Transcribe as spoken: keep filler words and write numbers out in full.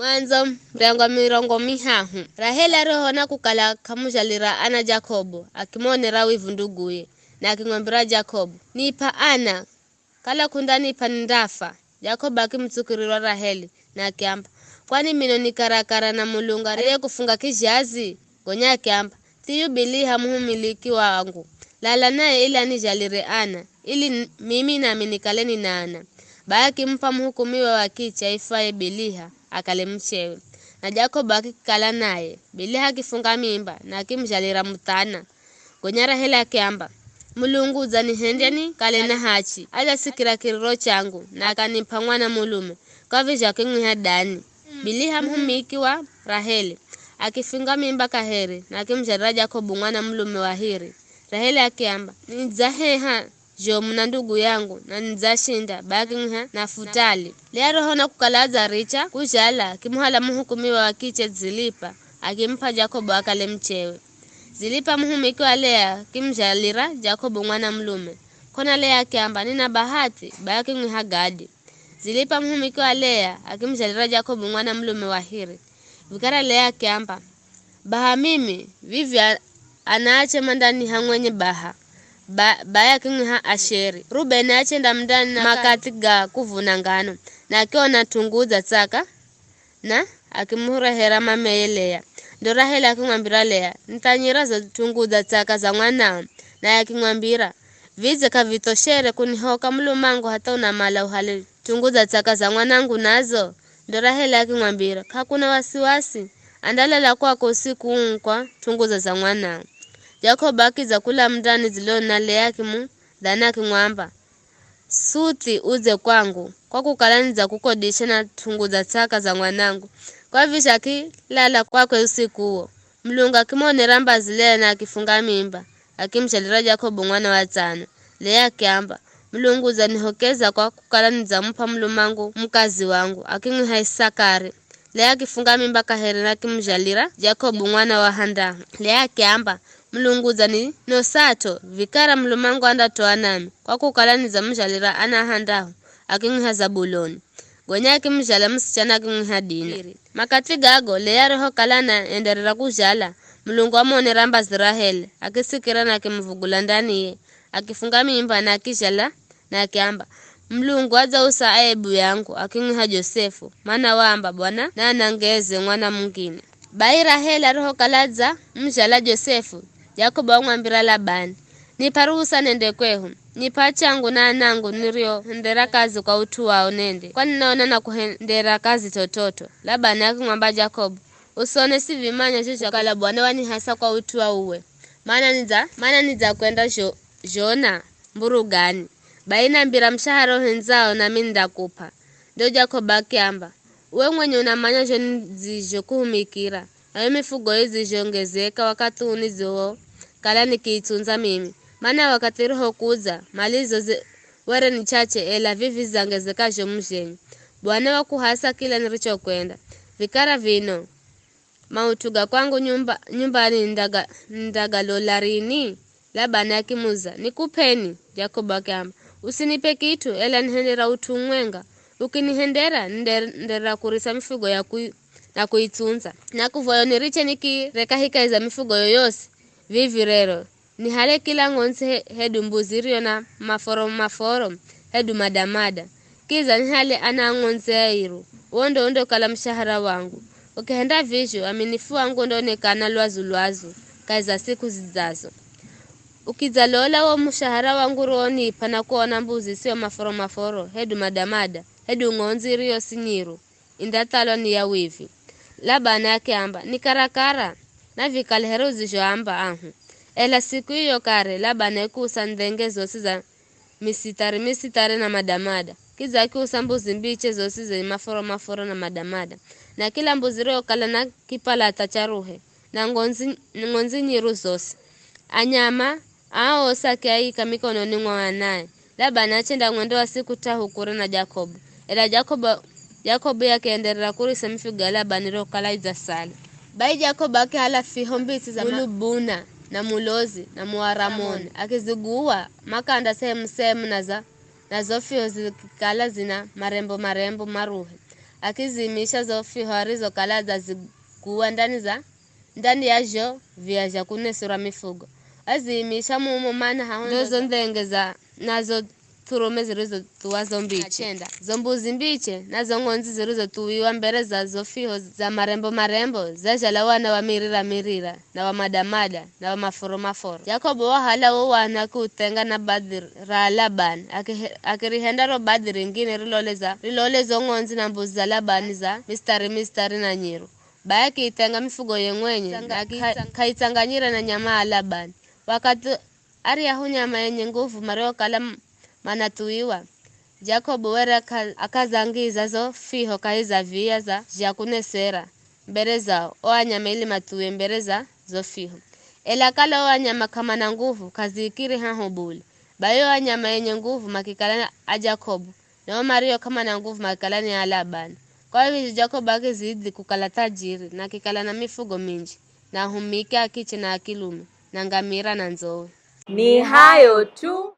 Mwandzo, muryango wa mirongo mihahu. Raheli arihoona kukala k'amuzhalira ana Jakobo, akimuonera wivu nduguye, na akimwambira Jakobo, "Nip'a ana, kala k'undanip'a nindafa." Jakobo akimutsukirirwa Raheli, na akiamba, "Kwani mino ni karakara na Mulungu ariyekufunga kizhazi?" Gonya akiamba, "Thiyu Biliha muhumiliki wangu, lala naye ili anizhalire ana, ili n- mimi nami nikale nina ana." Bai akimup'a muhukumiwa wa kiche aifwaye Biliha akale muchewe. Na Jakobo akikala naye. Biliha akifunga mimba na akimuzhalira muthana. Gonya Raheli akiamba, "Mulungu udzanihendya nikale na hachi, adzasikira kiriro changu na akanip'a mwana mulume." Kwa vizho akimwiha Dani. Biliha muhumiki wa Raheli akifunga mimba kaheri na akimuzhalira Jakobu mwana mulume wa hiri. Raheli akiamba, "Nidzaheha zhomu na ndugu yangu na nidzashinda," bai akimwiha Nafutali. Lea arihoona kukala adzaricha kuzhala, akimuhala muhukumiwa wa kiche Zilipa, akimup'a Jakobo akale muchewe. Zilipa muhumiki wa Lea akimuzhalira Jakobo mwana mulume. Kona Lea akiamba, "Nina bahati," bai akimwiha Gadi. Zilipa muhumiki wa Lea akimuzhalira Jakobo mwana mulume wa hiri. Vikara Lea akiamba, "Baha mimi vivi a- anaache mandani ha mwenye baha." Ba, bai akimwiha Asheri. Rubeni achenda mundani na makathi ga kuvuna ngano, na akiona tunguu dza tsaka, na akimurehera mameye Lea. Ndo Raheli akimwambira Lea, "Nithanyira zo tunguu dza tsaka za mwanao." Naye akimwambira, "Vidze k'avithoshere kunihoka mulumangu hatha unamala uhale tunguu dza tsaka za mwanangu nazo?" Ndo Raheli akimwambira, "K'akuna wasiwasi, andalala kwako usiku uu kwa tunguu za za mwanao." Jakobu akidza kula mundani dziloni na Lea akimudhani akimwamba, "Suthi udze kwangu, kwa kukala nidzakukodisha na tunguu dza tsaka za mwanangu." Kwa vizho akilala kwakwe usiku uwo. Mulungu akimuonera mbazi Lea na akifunga mimba, akimuzhalira Jakobu mwana wa tsano. Lea akiamba, "Mulungu udzanihokeza kwa kukala nidzamup'a mulumangu mukazi wangu," akimwiha Isakari. Lea akifunga mimba kaheri na akimuzhalira Jakobu mwana wa handahu. Lea akiamba, "Mulungu udzaninosato, vikara mulumangu andatoa nami, kwa kukala nidzamuzhalira ana a handahu," akimwiha Zabuloni. Gonya akimuzhala musichana akimwiha Dina. Makathi gago, Lea arihokala anaenderera kuzhala, Mulungu wamuonera mbazi Raheli, akisikira na akimuvugula ndaniye, akifunga mimba na akizhala, na akiamba, "Mulungu adzausa aibu yangu," akimwiha Josefu, mana waamba, "Bwana naanangeze mwana mungine." Bai Raheli arihokala adzamuzhala Josefu, Jakobu wamwambira Labani, "Nip'a ruhusa nende kwehu, nip'a achangu na anangu niriohendera kazi kwa ut'u wao nende, kwani naona nakuhendera kazi t'ot'ot'o." Labani akimwamba Jakobu, "Usione sivimanya zho zhakala Bwana wanihasa kwa ut'u wa uwe, mana nidza mana nidzakwenda zho, zhona mburugani, bai nambira mushahara uhendzao nami nindakup'a." Ndo Jakobu akiamba, "Uwe mwenye unamanya zho nidzizhokuhumikira, na yo mifugo idzizhongezeka wakathi uu nidzokala nikiitsundza mimi, mana wakathi urihokudza, mali izo zi- were ni chache, ela vivi zangezeka zhomu zhenye. Bwana wakuhasa kila nirichokwenda. Vikara vino, maut'u ga kwangu nyumba, nyumbani ndaga- ndagalola rini?" Labani akimuza, "Nikup'eni?" Jakobu akiamba, "Usinipe kit'u, ela nihendera ut'u umwenga. Ukinihendera, ninde- nderera kurisa mifugo ya kui- na kuitsundza. Na kuvoyo niriche nikireka hikahi za mifugo yoyosi, vivi rero, nihale kila ng'ondzi he- hedu mbuzi iriyo na maforo maforo hedu madamada. Kidza nihale ana a ng'ondzi airu. Uwo ndo undokala mushahara wangu. Ukihenda vizho, uaminifu wangu undaonekana lwazu-lwazu kahi za siku zidzazo. Ukidzalola wo mushahara wangu uriwonip'a na kuona mbuzi isiyo maforo-maforo hedu madamada hedu ng'ondzi iriyo si nyiru, indathalwa ni ya wivi." Labani akiamba, "Ni karakara, navikale here udzizhoamba ahu." Ela siku iyo kare, Labani akiusa ndhenge zosi za misithari-misithari na madamada. Kidza akiusa mbuzi mbiche zosi zenye maforo-maforo na madamada, na kila mbuzi iriyokala na kipalata cha ruhe, na ng'ondzi, ng'ondzi nyiru zosi. Anyama ao osi akiaika mikononi mwa anae. Labani achenda mwendo wa siku t'ahu kure na Jakobu. Ela Jakobu, Jakobu yakienderera kurisa mifugo ya Labani iriyokala idzasala. Bai Jakobu akihala fiho mbitsi za ma- mulubuna na mulozi na muaramoni, akiziguwa makanda sehemu-sehemu na za na zo fiho zikikala zina marembo-marembo maruhe. akiziimisha zo fiho arizokala adzaziguwa ndani za ndani ya zho viya zha kuneserwa mifugo. Aziimisha mumo mana haho ndo zo ndhenge za nazo thurume zirizothuwa zo mbiche, zo mbuzi mbiche na zo ng'ondzi zirizothuwiwa mbere za zo fiho za marembo marembo, zazhala wana wa mirira mirira na wa madamada na wa maforo maforo. Jakobo wahala wo wana akiuthenga na badhi ra Labani, akihe- akirihenda ro badhi ringine rilole za rilole zo ng'ondzi na mbuzi za Labani za mistari mistari na nyiru. Baye akiithenga mifugo ye mwenye na aki- k'aitsanganyira na nyama ya Labani. Wakati aryahu nyama yenye nguvu mariokala m- manathuwiwa, Jakobu were aka- akazangiza zo fiho kahi za viya za zha kunesera mbere zao o anyama ili mathuwe mbere za zo fiho. Ela kala o anyama k'amana nguvu, k'aziikiri haho bule. Bai o anyama enye nguvu makikala ni a Jakobu, na o mario k'amana nguvu makikala ni a Labani. Kwa vizho Jakobu akizidi kukala thajiri, na akikala na mifugo minji, na ahumiki a kiche na a kilume, na ngamira na ndzowe. Ni hayo tu.